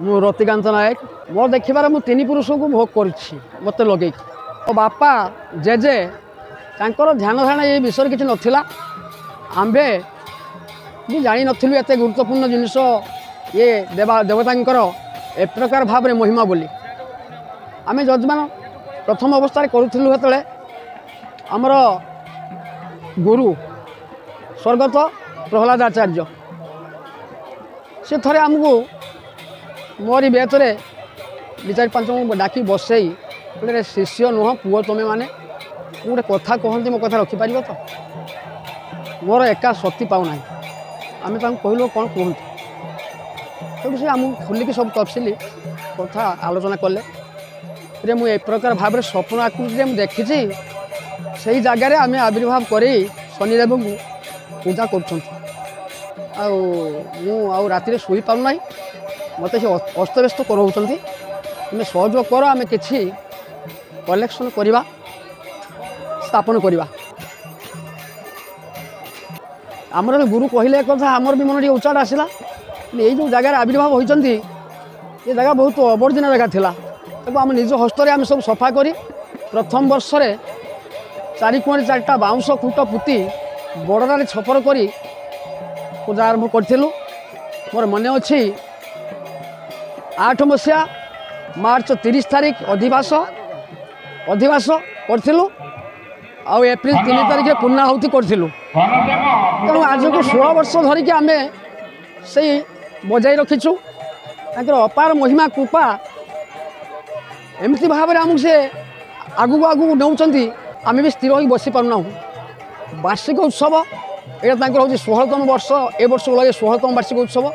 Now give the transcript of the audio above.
ମୁଁ ରତିକାନ୍ତ ନାୟକ। ମୋ ଦେଖିବାରେ ମୁଁ ତିନି ପୁରୁଷଙ୍କୁ ଭୋଗ କରିଛି ମୋତେ ଲଗେଇକି। ମୋ ବାପା ଜେଜେ ତାଙ୍କର ଧ୍ୟାନ ଧାରଣା ଏ ବିଷୟରେ କିଛି ନଥିଲା। ଆମ୍ଭେ ବି ଜାଣିନଥିଲୁ ଏତେ ଗୁରୁତ୍ୱପୂର୍ଣ୍ଣ ଜିନିଷ ଇଏ ଦେବା ଦେବତାଙ୍କର ଏ ପ୍ରକାର ଭାବରେ ମହିମା ବୋଲି। ଆମେ ଯଜମାନ ପ୍ରଥମ ଅବସ୍ଥାରେ କରୁଥିଲୁ, ସେତେବେଳେ ଆମର ଗୁରୁ ସ୍ୱର୍ଗତ ପ୍ରହ୍ଲାଦ ଆଚାର୍ଯ୍ୟ ସେ ଥରେ ଆମକୁ ମୋରି ବେତରେ 2 4 5 ଜଣଙ୍କୁ ଡାକି ବସେଇ କହିଲେ, ଶିଷ୍ୟ ନୁହଁ ପୁଅ ତୁମେମାନେ, ମୁଁ ଗୋଟେ କଥା କହନ୍ତି, ମୋ କଥା ରଖିପାରିବ ତ? ମୋର ଏକା ଶକ୍ତି ପାଉନାହିଁ। ଆମେ ତାଙ୍କୁ କହିଲୁ, କ'ଣ କୁହନ୍ତୁ। ତେଣୁ ସେ ଆମକୁ ଖୋଲିକି ସବୁ ତଫସିଲି କଥା ଆଲୋଚନା କଲେ ରେ, ମୁଁ ଏ ପ୍ରକାର ଭାବରେ ସ୍ୱପ୍ନ ଆକୃତିରେ ମୁଁ ଦେଖିଛି, ସେଇ ଜାଗାରେ ଆମେ ଆବିର୍ଭାବ କରି ଶନିଦେବଙ୍କୁ ପୂଜା କରୁଛନ୍ତି, ଆଉ ମୁଁ ଆଉ ରାତିରେ ଶୋଇପାରୁନାହିଁ, ମୋତେ ସେ ଅସ୍ତବ୍ୟସ୍ତ କରାଉଛନ୍ତି। ତୁମେ ସହଯୋଗ କର, ଆମେ କିଛି କଲେକ୍ସନ୍ କରିବା, ସ୍ଥାପନ କରିବା। ଆମର ଗୁରୁ କହିଲେ କଥା, ଆମର ବି ମନ ଟିକେ ଉଚ୍ଚାଟ ଆସିଲା। ଏଇ ଯେଉଁ ଜାଗାରେ ଆବିର୍ଭାବ ହୋଇଛନ୍ତି, ଏ ଜାଗା ବହୁତ ଅବର୍ଜନା ଜାଗା ଥିଲା। ତାକୁ ଆମ ନିଜ ହସ୍ତରେ ଆମେ ସବୁ ସଫା କରି ପ୍ରଥମ ବର୍ଷରେ ଚାରି କୋଣରେ 4ଟା ବାଉଁଶ ଖୁଣ୍ଟ ପୋତି ବଡ଼ରାରେ ଛପର କରି ପୂଜା ଆରମ୍ଭ କରିଥିଲୁ। ମୋର ମନେ ଅଛି, 8 ମସିହା ମାର୍ଚ୍ଚ 30 ତାରିଖ ଅଧିବାସ କରିଥିଲୁ, ଆଉ ଏପ୍ରିଲ 3 ତାରିଖରେ ପୂର୍ଣ୍ଣାହୁତି କରିଥିଲୁ। ତେଣୁ ଆଜକୁ 16 ବର୍ଷ ଧରିକି ଆମେ ସେଇ ବଜାଇ ରଖିଛୁ। ତାଙ୍କର ଅପାର ମହିମା କୃପା ଏମିତି ଭାବରେ ଆମକୁ ସେ ଆଗକୁ ଆଗକୁ ନେଉଛନ୍ତି, ଆମେ ବି ସ୍ଥିର ହୋଇ ବସିପାରୁନାହୁଁ। ବାର୍ଷିକ ଉତ୍ସବ ଏଇଟା ତାଙ୍କର ହେଉଛି 16ତମ ବର୍ଷ। ଏ ବର୍ଷକୁ ଲାଗେ 16ତମ ବାର୍ଷିକ ଉତ୍ସବ।